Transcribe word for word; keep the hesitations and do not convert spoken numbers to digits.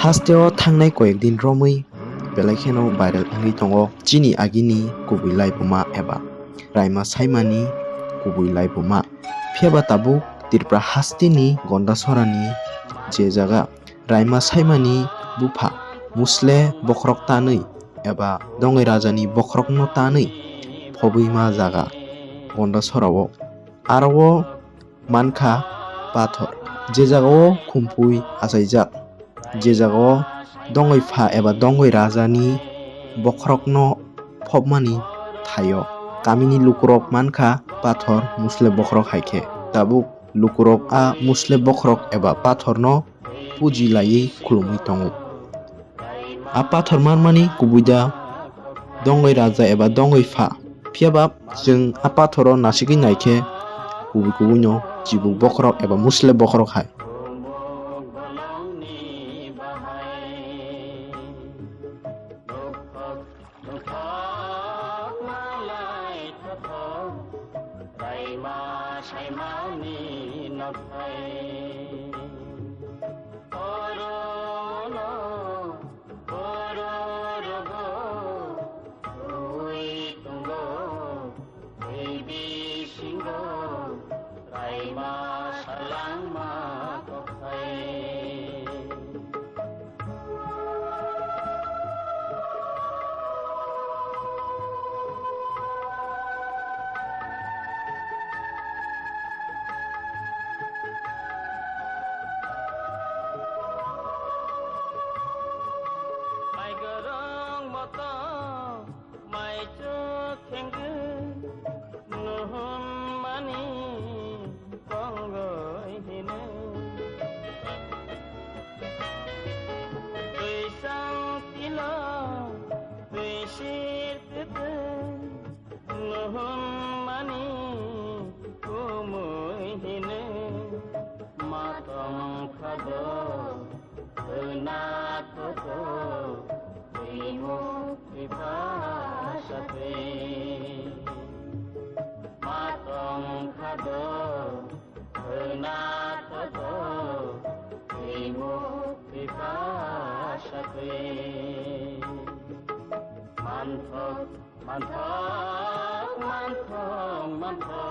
Hasteo thangnai koyek din romwi belai kheno viral wngwi tongo chini agini kubui laibuma eba raima saimani kubui laibuma. Phiyaba tabuk Tripura hasteni Gondasorani je jaga raima saimani bupha musle bokhorok tanwi eba dongwi rajani bokhorokno tanwi phobwima jaga Gondasorao. Aro o mankha pathor, je jagao khumpui achaijak, je jagao dongwi pha eba dongwi rajani bokhorokno phobmani thaio. Kamini lukurok mankha pathor musle bokhorok hai khe. Tabuk lukurok a musle bokhorok eba pathorno puji laiwi khulumwi tongo. A pathor manmani kubui da dongwi raja eba dongwi pha. Phiyaba chwng a pathoro nasigwi naikhe kubui kubuino chibuk bokhorok eba musle bokhorok hai. Mai gorong moto, mai chuk khengkhe, nuhun mani kongoi hino. Twi sang tilo, twi sir tete, nuhun mani kumui hino. Matong khado, khna toto, twi muk twi pha satwi. Matong khado, khna toto, twi muk twi pha satwi. Manthok, manthok, manthok, manthok.